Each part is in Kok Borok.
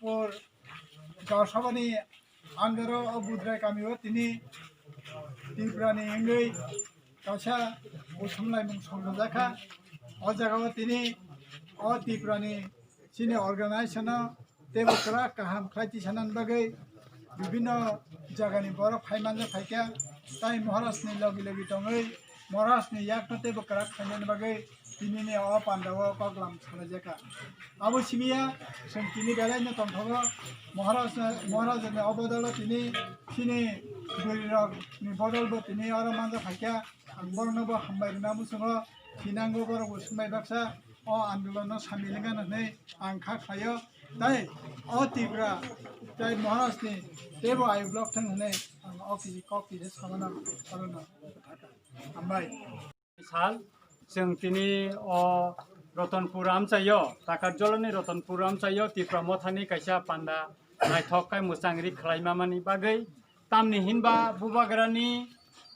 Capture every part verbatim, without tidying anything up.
Pur Gaosabani under o Budrai kami o tini Tripura ni wngwi kaisa buthumlaimung songjajakha. O jaga o tini o Tripura ni chini organization o teibo kwrak kaham khlai tisanani bagwi bibinno jagani borok phai manjak phaikha, tai Maharaj ni logi logi tongwi Maharaj ni yakno teibo kwrak khlainani bagwi tinini o panda o koklam salaijaka. Abo simiya chwng tini belai no tongthogo Maharaj, Maharaj ni o bodol o tini chini bwrwi rok ni bodol bo tini oro manjak phaikha. Ang borokno bo hambai rwna muchungo, thinango borok bo swmai baksa o andolon no samil wngkha hwnwi ang kha khlaio. Tai o Tripura tai Maharaj ni teibo ayuk lok thang hwnwi ang o kisi kok kisa samano orono hambai. Sal, chwng tini o Ratanpur amchaio, Takarjolani Ratanpur amchaio Tipra Mothani kaisa panda naithok khe mwchang ri khlaima mani bagwi, tamni hinba Bubagrani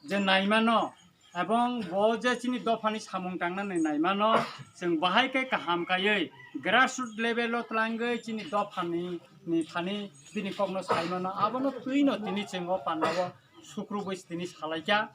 je naimano, ebong bo je chini dophani samung tangnani naimano, chwng bahai khe kaham kaiwi grassroot level o tlangwi chini dophani ni thani bini kokno saimano, abono twino tini chwng o pandao sukrubwi tini salaikha.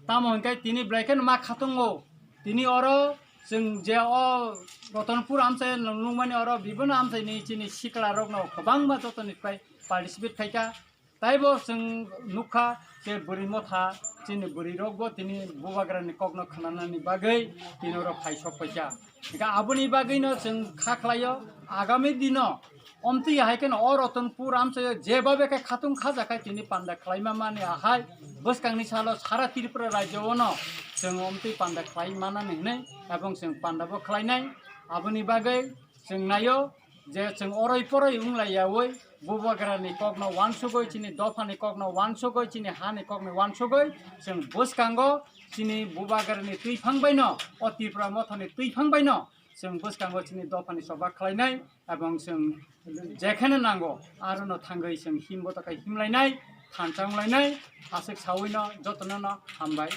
Tamo hwnkhe tini belai kheno ma khatungo. Tini oro chwng je o Ratanpur amchai nungmani oro bibino amchaini chini sikla rokno kwbangma jotoni khlai participate khaikha. Taibo chwng nukha je bwrwi motha chini bwrwi rokbo tini Bubagrani kokno khwnanani bagwi tini oro phai sok paikha. Hingkhe aboni bagwino chwng kha khlaio, agami dino omtwi hai kheno o Ratanpur amchaio jeba bekhe khatung khajakha tini panda khlaima mani ahai bwskangni salo sara Tripura rajyo ono chwng omtwi panda khlai manani hwnwi ebong chwng pandabo khlainai. Aboni bagwi chwng naio je chwng oroi poroi wng laiyaui Bubagrani kokno wansugui, chini dophani kokno wansugui, chini hani kokni wansugui chwng bwskango chini Bubagrani twiphang baino, o Tripura mothani twiphang baino chwng bwskango chini dophani choba khlainai, ebong chwng jekheno nango arono thangwi chwng himbo takhai himlainai, thansa wnglainai, aswk sawino jotono no hambai.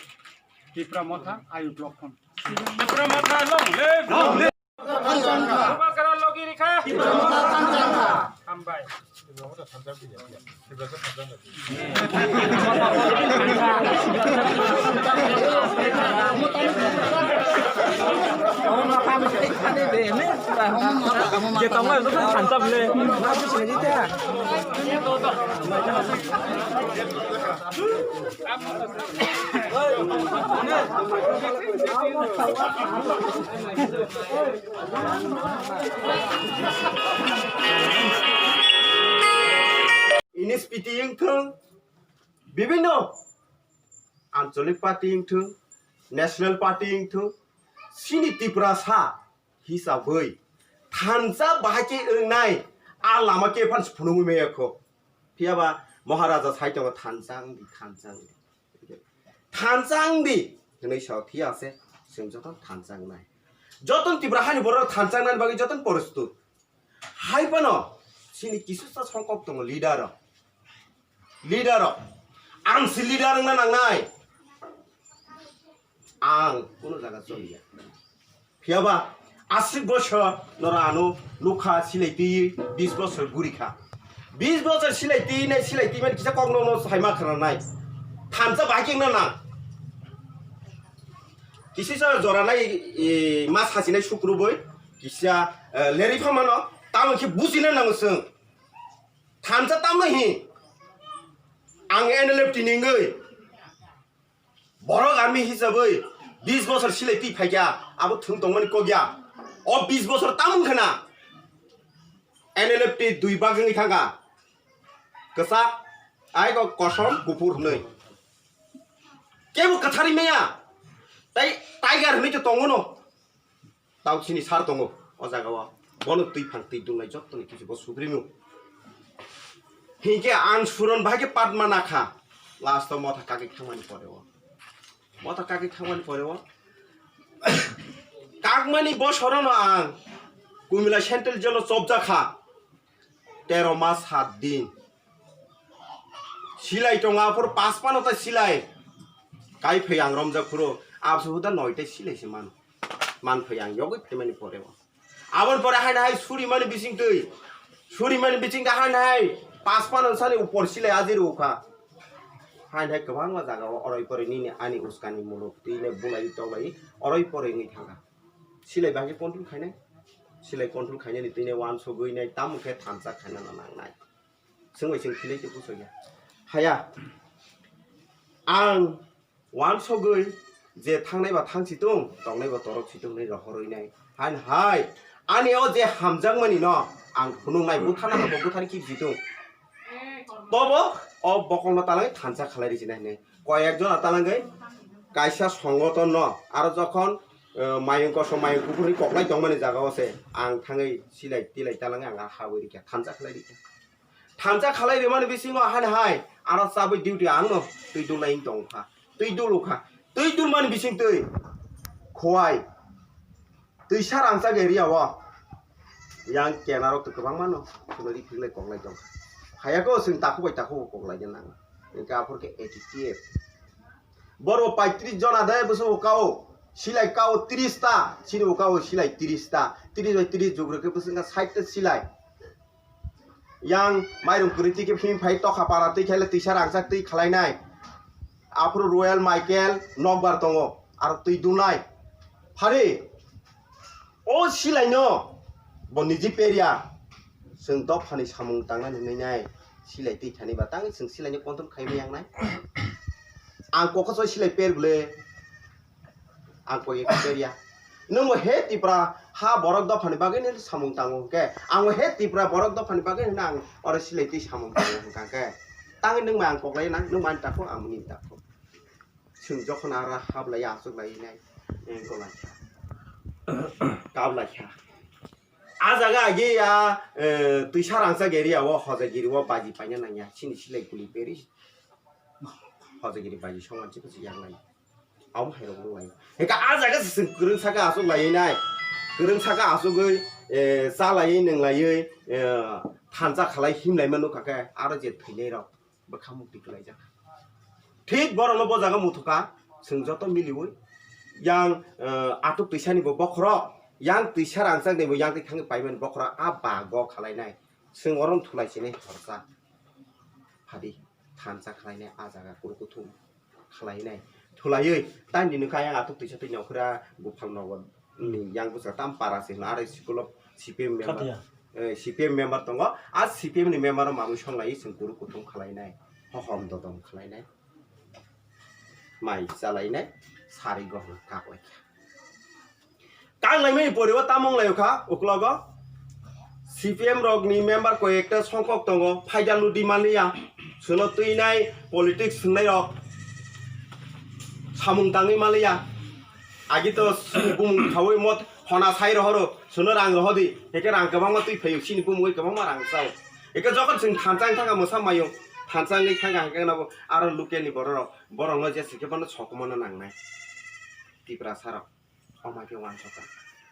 Tripura motha ayuk lokhon. Tripura motha long live! Long live! Bubagra logi rikha. Hambai. N S P T wngthung, bibinno ancholik party wngthung, national party wngthung, chini Tiprasa hisabwi thansa bahai khe wngnai a lama khe phano phunugwi maya kho. Phiyaba Maharaja sai tongo, thansa wngdi, thansa wngdi. Thansa wngdi hwnwi sao, phiya se chwng joto thansa wngnai. Joto Tipra hani borok thansa wngnani bagwi joto prostut. Hai phano chini kisusa songkok tongo leader rok. Leader rok. Ang si leader wngna nangnai. Ang kuno jaga choliya. Phiyaba aswk bosor noro ano nukha silai twi bis bosor guri kha. Bis bosor silai twi nai silai twi mani kisa kokno no sai ma khna nai. Thansa bahai khe wngna nang. Kisa jora nai, e, ma sachi nai sukru boi kisa, e, leri pha mano tamo khe buji na nango chwng. Thansa tamno hi ang N L F T ni wngwi Borok army hisabwi bis bosor silai twi phaikha, abo thwng tongmani kok ya. O bis bosor tamung khna N L F T dui bag wngwi thangkha, kwchak, aigo kosom, kuphur hwnwi. Kebo kwtharwi maya, tai tiger hwnwi to tongo no. Tau chini sar tongo o jaga o. Bono twi phang twi dungnai jottoni kisu bo sugrimu. Hinkhe ang suron bahai khe patma nakha. Last o motha kagwi thangmani pore o. Motha kagwi thangmani pore o. Kakmani bosorono ang Kumila Central Jail o chopjakha. Tero mas sat din. Silai tongo aphuru pas pano ta silai. Kai phai ang romjak phuru abso huda noi ta silai se mano. Man phai ang yogwi phaimani pore o. Aboni pore haino hai suri mani bising twi. Surimani bising khe hain hai pas pano sani upor silai ajir ukha. Hain hai kwbangma jaga o oroi poroi nini ani uskani muluk twi ne bulai toklai oroi poroi wngwi thangkha. Silai bahai control khainai. Silai control khainani twi ne wansugwi nai tamo khe thansa khainano nangnai. Swngbai swng philai tei buchokya. Haya. Ang wansugwi je thangnai ba thang situng, tongnai ba torok situng hinwi rohorwi nai. Hain hai, ani o je hamjakmani no, ang phunuk nai, buthana habo buthani kip situng. Tobo o bokol no talangwi thansa khalai rijinai hinwi. Koi ek jona talangwi kaisa songoton no, aro jokhon, eh, mayung kosom mayung kuphurni koklai tongmani jaga o se, ang thangwi silai tilai talangwi ang habwi rikha, thansa khalai rikha. Thansa khalai rimani bisingo hani hai aro chabwi duty angno twi dulai wng tongkha. Twi dulukha. Twi dulmani bising twi. Khowai. Twisa rangchak area o. Yang kenarok twi kwbangma no. Khulai ri phiklai koklai tongkha. Hayako chwng takhuk bai takhuk koklai de nang. Hwnkhe aphor khe eighty-eight. Boro paitris jona de bwswk kao. Silai kao tris ta. Chini o kao silai tris ta. Tris bai tris jugrwkhe bwswk wngkha sait ta silai. Yang mairum kwrwi twi khe phimphai tokha para twi khaile twisa rangchak twi khalainai. Aphuru Royal Michael nokbar tongo, aro twi dunai. Phari, o silaino bo niji peria. Chwng dophani samung tangnani hwnwi nai silai twi thani ba tangwi chwng silaino control khaimani yangnai. Ang kokosoi silai per bwle. Ang koi ekta ya. Nwng bo he Tipra ha borok dophani bagwi nini samung tango hwnkhe, ang bo he Tipra borok dophani bagwi hwnwi ang oro silai twi samung tango hwnkha khe, tangwi nwng bai ang koklai na, nwng bai ani takhuk, ang nini takhuk. Chwng jokhon aro hablai achuk lai nai, eh, golai kha. Kap lai kha. A jaga agi ya, eh, twisa rangchak area o hojagiri o baji paina nangya, chini silai kuli peri. Hojagiri baji soman chibo se yang lai. Abo hai rok lai. Eka a jaga se chwng kwrwng saka aswk lai nai. Kwrwng saka aswkwi, eh, cha lai nung lai, eh, thansa khalai him lai manu kha khe aro je thwinai rok bwkha mukti kwlai jak. Thik borok no bo jaga muthukha chwng joto miliwi. Yang, eh, atuk twisa ni bo bokhoro, yang twisa rangchak ni bo yang twi thangwi paimani bokhoro a bago khalai nai. Chwng oro thulai sini horsa. Phadi. Thansa khlainai a jaga kuru kuthum khlainai. Thulaiwi tani nini kaya atuk twisa twi nokhra buphang nogo ni yang bwsa tam para se hwna are school of C P M member. Khatya. Eh, C P M member tongo. A C P M ni member o mamwi songlai chwng kuru kuthum khlainai. Hohom dodom khlainai. Mai chalainai. Sari gohna kaklaikha. Kang laimani poribo tamung lai kha uklogo. C P M rok ni member koi ekta songkok tongo, phaida ludi maliya, suno twinai politics swngnai rok samung tangwi maliya. Agi to sini bumung khawi mot hona sai rohoro, suno rang rohodi, heke rang kwbangma twi phayu, sini bumungwi kwbangma rang chao. Heke jokhon chwng thansa wng thangkha mwsa mayung, thansa wngwi thangkha hake nabo aro local ni borok rok, borok no jesa khe bono sokomorna nangnai. Tiprasa rok. Omo hai khe wansokha.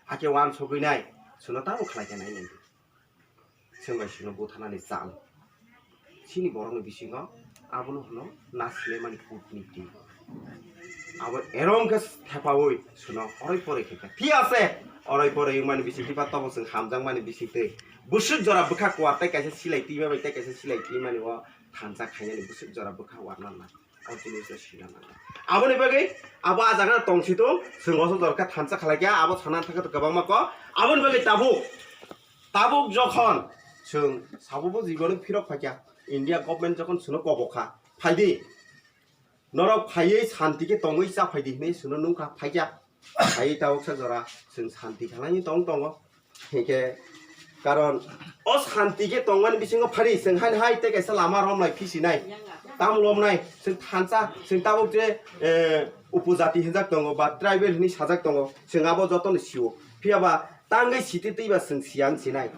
Hakhe wansogwi nai, chwngno tamo khlai khe nai nai. Chwng bai chwngno butharnani chal. Chini borokni bisingo abono hwno na slemani kutniti. Abo erong khe thepaui chwngno oroi poroi khe kha. Thik ase, oroi poroi wngmani bising twipa tobo chwng hamjakmani bising twi. Bwswk jora bwkha kuar tei kaisa silai twima bai tei kaisa silai twimani o thansa khainani bwswk jora bwkha warna na. O jinis no sina nango. Aboni bagwi abo a jaga tong si tong, chwng oso dorkha thansa khalai kha, abo sana thangkha to kwbangma kok. Aboni bagwi tabuk, tabuk jokhon chwng sabubo jibono phirok phaikha, India government jokhon chwngno kobokha, phaidi. Norok phaiwi santi khe tongwi cha phaidi hinwi chwngno nungkha, phaikha. Hai tabuk sa jora chwng santi khalai tong tongo. Hingke karon o santi khe tongmani bisingo phari chwng hain hai tei kaisa lama romlai phisinai. Tam lomnai chwng thansa chwng tabuk je, eh, upojati hinjak tongo ba tribal hinwi sajak tongo. Chwng abo jotono sio. Phiya ba tangwi siti twi ba chwng siyang sinai.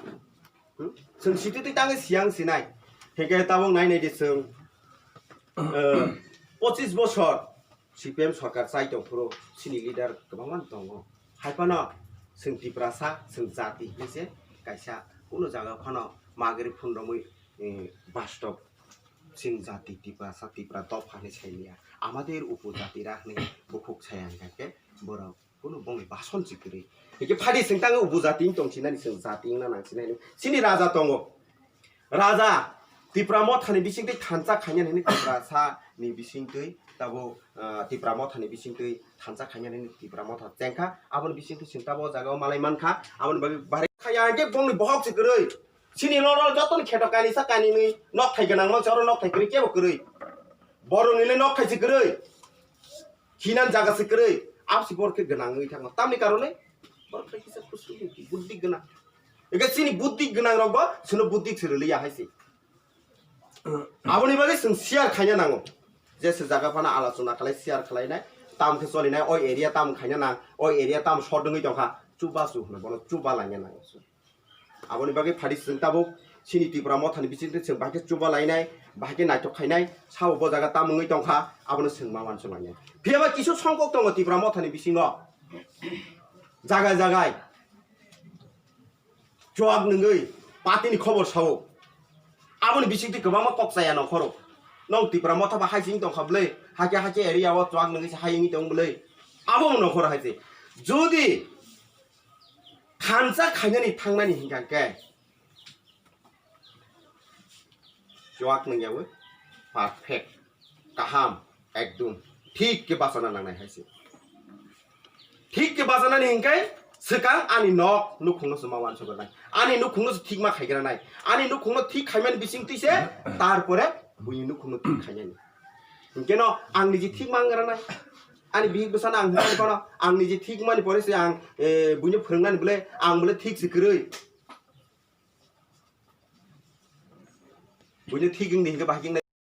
Hmm? Chwng siti twi tangwi siyang sinai. Hingke tabuk nai nai di chwng, eh, pochis bosor. C P M sorkar chai tong phuru chini leader kwbangma tongo. Hai phano chwng Tiprasa, chwng jati hinwi se kaisa kunu jaga phano magri phunromwi, eh, bastob chwng jati Tiprasa, Tipra dopha hinwi sai liya. Amader upojatira hinwi bukhuk saya hwnkha khe borok kunu bongni bason si kwrwi. Hwnkhe phadi chwng tangwi upojati wng tong sinani chwng jati wngna nang sinani. Chini raja tongo. Raja Tipra Mothani bisingtwi thansa khainani hwnwi Tiprasa ni bisingtwi tabuk, ah, Tipra Mothani bisingtwi thansa khainani hwnwi Tipra Motha chengkha. Aboni bisingtwi chwng tabuk o jaga o malai mankha. Aboni bagwi bahai khaya hwnkhe bongni bohok se kwrwi. Chini loro jotoni kheto kainwi sa kainwi nwi nokthai gwnang manse oro nokthai kwrwi kebo kwrwi. Borokni le nokthai se kwrwi. Hinan jaga se kwrwi. Absi borok khe gwnang wngwi thangma. Tamni karone borok khe kisa kusuk buddhi gwnang. Eke chini buddhi gwnang rokbo chwngno buddhi se rwliya hai se. Aboni bagwi chwng share khaina nango. Jesa jaga phano alochona khlai share khlainai, tam khe cholinai, oi area tam khaina nang, oi area tam short wngwi tongkha, chubachu hwno bono chuba laina nango. Aboni bagwi phadi chwng tabuk chini Tipra Mothani bisingtwi chwng bahai khe chuba lainai, bahai khe naithok khainai, sabo bo jaga tam wngwi tongkha, abono chwng ma uansuk lainai. Phiyaba kisu songkok tongo Tipra Mothani bisingo. Jaga jagai. Chuak nungwi patini khobor sao. Aboni bisingtwi kwbangma kok chaya nongkhoro. Nong Tipra Motha ba hai sing tongkha bwlwi, hakhe hakhe area o chuak nungwi se hai wngwi tong bwlwi. Abo wng nongkhoro hai se. Jodi thansa khainani thangnani hinkha khe chuak nungyawi perfect, kaham, ekdum thik khe bachana nangnai hai se. Thik khe bachanani hinkhe swkang ani nok nukhungno se ma uansukgranai, ani nukhungno se thik ma khaigranai, ani nukhungno thik khaimani bisingtwi se tarpore buini nukhungno thik khainani. Hinkhe no ang niji thik ma wngranai, ani bihik bwsano ang hwnwi phano ang niji thik mani pore se ang, eh, buino phwrwngnani bwle ang bwle thik se kwrwi. Buino thik wngdi hinkhe bahai khe